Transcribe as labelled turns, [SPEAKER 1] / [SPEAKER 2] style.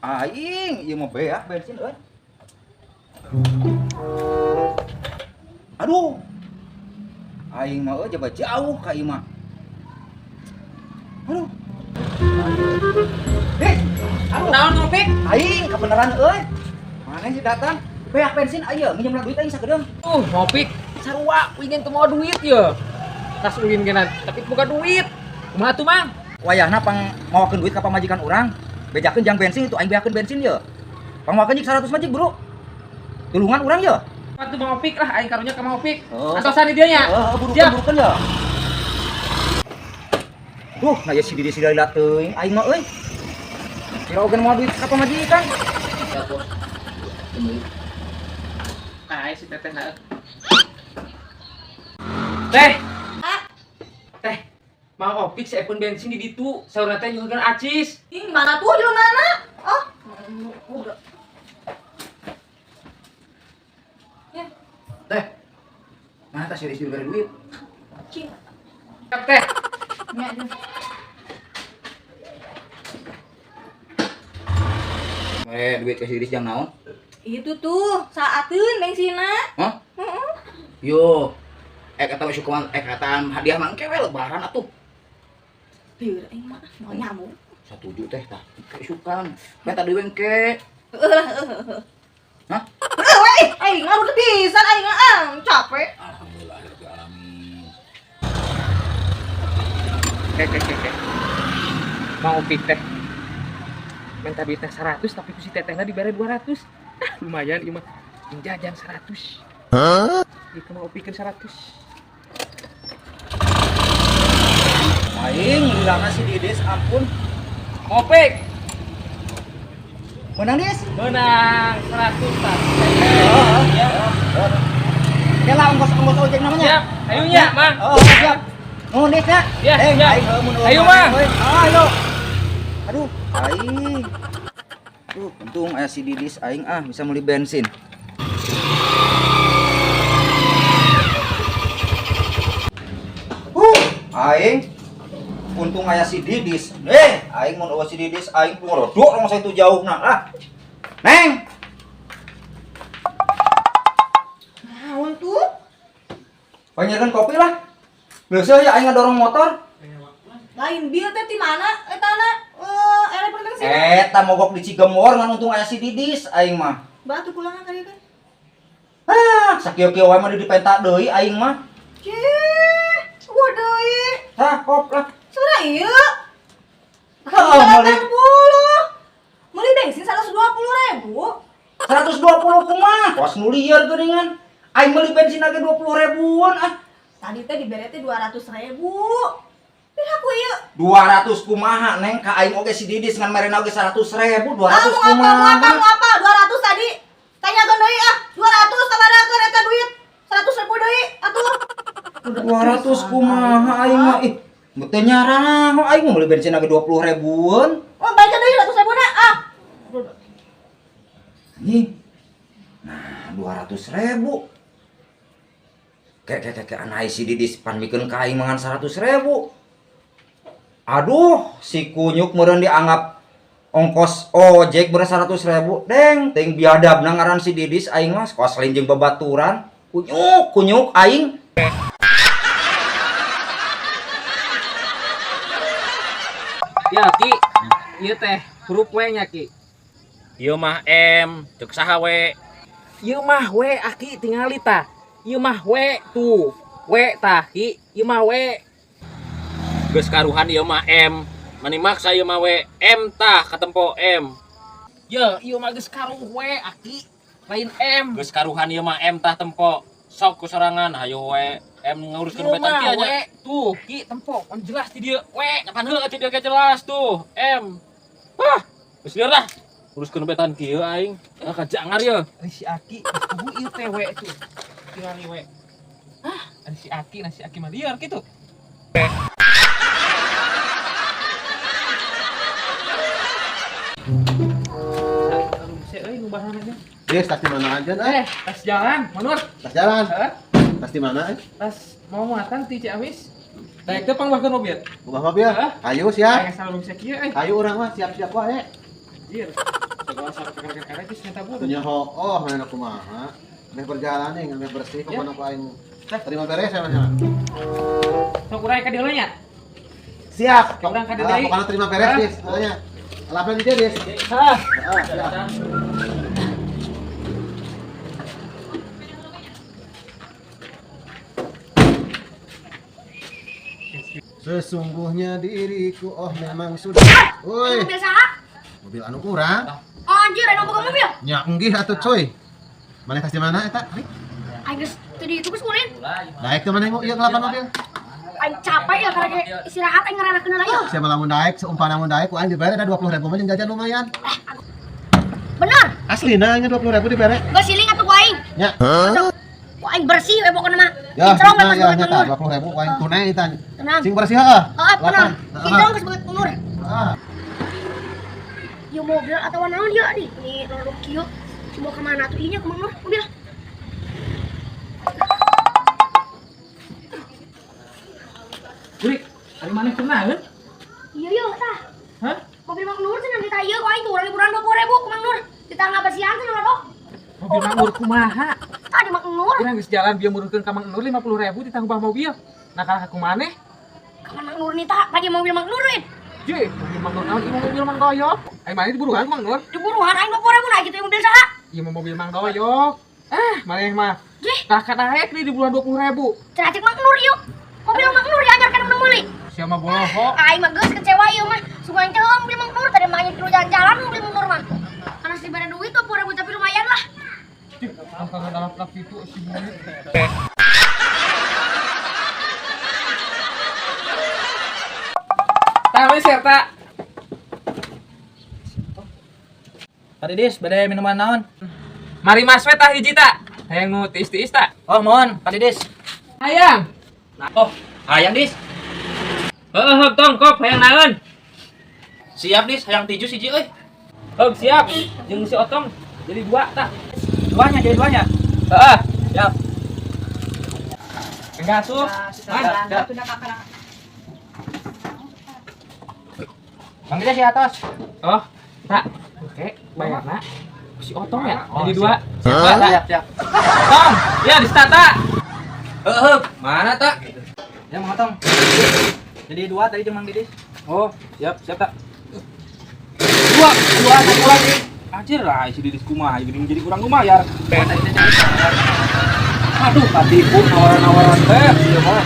[SPEAKER 1] Aing ieu mah beak bensin euy. Aduh. Aing mah euy jaba jauh ka ieu mah. Aduh. Aduh.
[SPEAKER 2] Naon Opik?
[SPEAKER 1] Aing kebenaran euy. Mana sih datang? Beak bensin aya, minjem duit aing sakedeung.
[SPEAKER 2] Opik, sarua uingin teu mau duit ye. Tas ulin geuna, tapi bukan duit. Kumaha tuh, Mang?
[SPEAKER 1] Wayahna pang mawakeun duit ka pamajikan urang. Bejakeun jang bensin itu aing beakeun bensin ye. Pangmawakeun jik 100 mah jik, Bro. Tulungan urang ye.
[SPEAKER 2] Atuh Mang Opik lah, aing karunya ka Mang Opik.
[SPEAKER 1] Oh.
[SPEAKER 2] Antosan di dieu nya.
[SPEAKER 1] Heeh, burukeun burukeun ya. Duh, nah ya si Didi si Dalila teuing aing mah euy. Kira oge moal duit ka pamajikan.
[SPEAKER 2] Ya, Bos. Nah, si teteh nah. Teh. Teh. Mang Opik seepun bensin di ditu, saurna teh nyuhunkeun acis.
[SPEAKER 3] Ih, mana tuh di mana? Oh, udah. Ya.
[SPEAKER 1] Teh. Mana teh si Didi beri duit?
[SPEAKER 3] Cing.
[SPEAKER 2] Teh.
[SPEAKER 3] Nya.
[SPEAKER 1] Duit ke si Didi jang naon?
[SPEAKER 3] Itu tuh, saateun bensinna.
[SPEAKER 1] Hah?
[SPEAKER 3] Heeh.
[SPEAKER 1] Yo. Kata syukuran, kataan hadiah mah engke we lebaran atuh.
[SPEAKER 3] Bieur aing mah mau nyamuk.
[SPEAKER 1] Satuju teh tah. Isukan. Beta deui engke.
[SPEAKER 3] Heeh.
[SPEAKER 1] Hah?
[SPEAKER 3] Heeh we, aing mah udah pisan aing mah capek.
[SPEAKER 1] Alhamdulillah rabbil alamin.
[SPEAKER 2] Oke. Mang Opik teh. Minta duitnya 100 tapi ku si tetehna dibere 200. Ah, lumayan ieu mah. Jajan 100. Hah? Ieu mah Opikeun 100.
[SPEAKER 1] Aing lilana si Didis ampun.
[SPEAKER 2] Opik.
[SPEAKER 1] Menang Dis?
[SPEAKER 2] Menang 100 tah.
[SPEAKER 1] Heeh.
[SPEAKER 2] Ya.
[SPEAKER 1] Oke lah ongkos-ongkos ojek namanya.
[SPEAKER 2] Siap. Ayo nya, Mang.
[SPEAKER 1] Oh, siap. Nuhun Dis nya.
[SPEAKER 2] Ya, siap.
[SPEAKER 1] Aing heuh mun
[SPEAKER 2] Ayo, Mang.
[SPEAKER 1] Ayo. Aduh, aing. Duh, untung aya si Didis aing ah bisa beli bensin. Aing untung aya si Didis. Aing mun eueuh si Didis aing ngorodok rong itu jauh nah lah. Neng.
[SPEAKER 3] Naon tuh?
[SPEAKER 1] Panyeurkeun kopi lah. Leuseuh ya aing ngadorong motor.
[SPEAKER 3] Lain bieu teh di mana etana? Ele bensin.
[SPEAKER 1] Eta mogok di Cigemor ngan untung aya si Didis aing mah.
[SPEAKER 3] Batu kulangan kali kan.
[SPEAKER 1] Ah, sakieu-kieu wae mah dipenta deui aing mah.
[SPEAKER 3] Cih, eueuh deui.
[SPEAKER 1] Tah, kop lah.
[SPEAKER 3] Sudah ieu.
[SPEAKER 1] Heeh, meuli
[SPEAKER 3] 80. Meuli bensin 120.000.
[SPEAKER 1] 120 kumaha? Kos nu lieur geuningan. Aing meuli bensin age 20 ribuan ah.
[SPEAKER 3] Tadi teh dibere teh 200.000. Piraku ieu?
[SPEAKER 1] 200 kumaha neng ka aing oge si Didis ngan merena oge 100.000, 200
[SPEAKER 3] kumaha?
[SPEAKER 1] Mau
[SPEAKER 3] apa? 200 tadi. Tanyakeun deui ah, 200 kamarakeun eta duit. 100.000 deui atuh.
[SPEAKER 1] 200 kumaha aing mah ih. Teu nyarana aing mah meuli bensin age 20 ribuan.
[SPEAKER 3] Oh, balikeun deui 100.000 na ah.
[SPEAKER 1] Anjing. Nah, 200.000. Kayak anai si Didis pan mikeun ka aing mangan 100.000. Aduh, si kunyuk meureun dianggap ongkos ojek meureun 100.000. Deng, teuing biadabna ngaran si Didis aing mah kos lain jeung babaturan. Kunyuk, kunyuk aing.
[SPEAKER 2] Ya, Ki. Ieu teh huruf W nya, Ki.
[SPEAKER 4] Ieu mah M, ceuk saha we?
[SPEAKER 2] Ieu mah W, Aki tingali tah. Ieu mah W tuh. W tah, Ki. Ieu mah W.
[SPEAKER 4] Geus karuhan ieu mah M. Mani maksa ieu mah W. M tah katempo M.
[SPEAKER 2] Ye, ieu mah geus karuh W, Aki. Lain M.
[SPEAKER 4] Geus karuhan ieu mah M tah tempo. Sok ku sorangan hayo we. M nguruskeun
[SPEAKER 2] Ieu
[SPEAKER 4] betan
[SPEAKER 2] mah
[SPEAKER 4] kieu
[SPEAKER 2] W
[SPEAKER 4] nya.
[SPEAKER 2] tuh, Ki tempo. Kan jelas di dieu W.
[SPEAKER 4] Nyapan heuh atuh dia jelas tuh M. Wah, geus lieur lah. Nguruskeun betan kieu aing. Ah kajangar ye.
[SPEAKER 2] Ari si Aki, kudu ieu teh W tuh. Tingali W. Ah, ari si Aki, nah si Aki mah liar kitu.
[SPEAKER 5] Des, tas di mana aja, eh?
[SPEAKER 2] Tas jalan, Manur.
[SPEAKER 5] Tas jalan.
[SPEAKER 2] Heeh.
[SPEAKER 5] Tas di mana, eh?
[SPEAKER 2] Tas mau muatan ti Ciamis. Daek teh pangbahkeun mobil.
[SPEAKER 5] Ubah mobil.
[SPEAKER 2] Heeh.
[SPEAKER 5] Ayo siap.
[SPEAKER 2] Aing salah bisa kieu, eh.
[SPEAKER 5] Ayo urang mah siap-siap wae.
[SPEAKER 2] Anjir. Segala sampai kere-kere geus minta buruh.
[SPEAKER 5] Nya oh, mana kumaha. Meh berjalan nih, meh bersih
[SPEAKER 2] Ya.
[SPEAKER 5] pokona ku aing. Terima beres ya Mas.
[SPEAKER 2] Sok urang ka dieu nya.
[SPEAKER 5] Siap.
[SPEAKER 2] Urang ka dieu
[SPEAKER 5] Ah,
[SPEAKER 2] deui.
[SPEAKER 5] pokona terima beres,
[SPEAKER 2] Ah.
[SPEAKER 5] Dis. Pokoknya. Alapna di dieu, Dis.
[SPEAKER 2] Hah.
[SPEAKER 5] Ah, siap. Sesungguhnya diriku oh memang sudah. Woi,
[SPEAKER 3] Mobil saha?
[SPEAKER 5] mobil anu kurang.
[SPEAKER 3] Oh anjir, anu boga mobil.
[SPEAKER 5] Nya enggih atuh cuy. Mana tas di mana eta?
[SPEAKER 3] Aing geus tadi itu geus ulin.
[SPEAKER 5] Daek teh mana ieu ngelapan mobil?
[SPEAKER 3] Aing capek ya karena istirahat aing ngaranakeun lah yeuh.
[SPEAKER 5] Siapa lamun daek, seumpama lamun daek ku aing dibere ada 20.000 mah jeung jajan lumayan.
[SPEAKER 3] Bener.
[SPEAKER 5] Aslina nya 20.000 dibere.
[SPEAKER 3] Geus siling atuh ku aing.
[SPEAKER 5] Nya.
[SPEAKER 3] Sok, ku aing bersih we pokona mah.
[SPEAKER 5] Ya,
[SPEAKER 3] Kinclong
[SPEAKER 5] nah,
[SPEAKER 3] we
[SPEAKER 5] ya,
[SPEAKER 3] pas
[SPEAKER 5] nyata
[SPEAKER 3] Nur.
[SPEAKER 5] 20.000 ku aing tunai eta.
[SPEAKER 3] Tenang.
[SPEAKER 5] Sing bersih heeh.
[SPEAKER 3] Heeh, tenang.
[SPEAKER 5] Heeh.
[SPEAKER 3] Kinclong geus banget Nur.
[SPEAKER 5] Heeh.
[SPEAKER 3] Ieu mobil atau naon ieu nih? Ini lorok kieu. Coba ke mana tuh ieu nya ke Mang Nur mobil.
[SPEAKER 2] Burik, ari maneh kunaon?
[SPEAKER 3] Iya iya tah.
[SPEAKER 2] Hah?
[SPEAKER 3] Mobil Mang Nur cenah ditah ieu ku aing tuh urang liburan 20.000 ke Mang Nur. Ditah ngabersihan cenah lorok.
[SPEAKER 2] Mobil Mang Nur kumaha?
[SPEAKER 3] Tah di Mang Nur.
[SPEAKER 2] Urang geus jalan bieu muruhkeun ka Mang Nur 50.000 ditah ubah mobil. Nah kalah ku maneh.
[SPEAKER 3] Ka Mang Nur nih tah, tadi mobil Mang Nur euy.
[SPEAKER 2] Je, mobil Mang Nur naon ieu mobil Mang Doyok. Ai maneh diburuhan ku Mang Nur?
[SPEAKER 3] Diburuhan aing 20.000 nah gitu mobil saha?
[SPEAKER 2] Ieu mah mobil Mang Doyok. Ah, maneh mah.
[SPEAKER 3] Jih.
[SPEAKER 2] Tah kadaek nih di bulan 20.000.
[SPEAKER 3] Cenah cek Mang Nur ieu. Mobil Mang Nur ya anyar kan nu meuli.
[SPEAKER 2] Sia mah bohong.
[SPEAKER 3] Aing mah geus kecewa ieu mah. Sugan teh heuh mobil Mang Nur tadi mah anya jalan-jalan mobil Mang Nur mah. Karena dibere duit 20.000 tapi lumayan lah.
[SPEAKER 2] Cih, angka dalam itu si burit. Tah we serta.
[SPEAKER 6] Pak Didis, bade minuman naon?
[SPEAKER 2] Mari Mas we tah hiji ta. Hayang nu tiis-tiis ta.
[SPEAKER 6] Oh, mohon, Pak Didis.
[SPEAKER 2] Hayang.
[SPEAKER 6] Oh, hayang, Dis.
[SPEAKER 4] Heeh, heug tong kop hayang naon?
[SPEAKER 6] Siap, Dis. Hayang tiju siji euy.
[SPEAKER 4] Heug siap. Jeung si Otong jadi dua tah.
[SPEAKER 6] Duanya jadi duanya.
[SPEAKER 4] Heeh.
[SPEAKER 6] Siap.
[SPEAKER 2] Enggak asup.
[SPEAKER 6] Siap. Bang Didis di atas.
[SPEAKER 2] Oh, tak. Oke, bayarna. Si Otong ya,
[SPEAKER 6] Oh,
[SPEAKER 2] jadi
[SPEAKER 6] siap.
[SPEAKER 2] dua.
[SPEAKER 6] Siap, siap, siap.
[SPEAKER 4] Tong, ya di tata.
[SPEAKER 6] Heeh, mana tak? Ya, Mang Otong. Jadi dua tadi jeung Mang Didis.
[SPEAKER 4] Oh, siap, siap tak. Dua, dua satu lagi. Anjir lah, si Didis kumaha geuning jadi kurang lumayan. Aduh, katipu nawaran-nawaran teh ieu mah.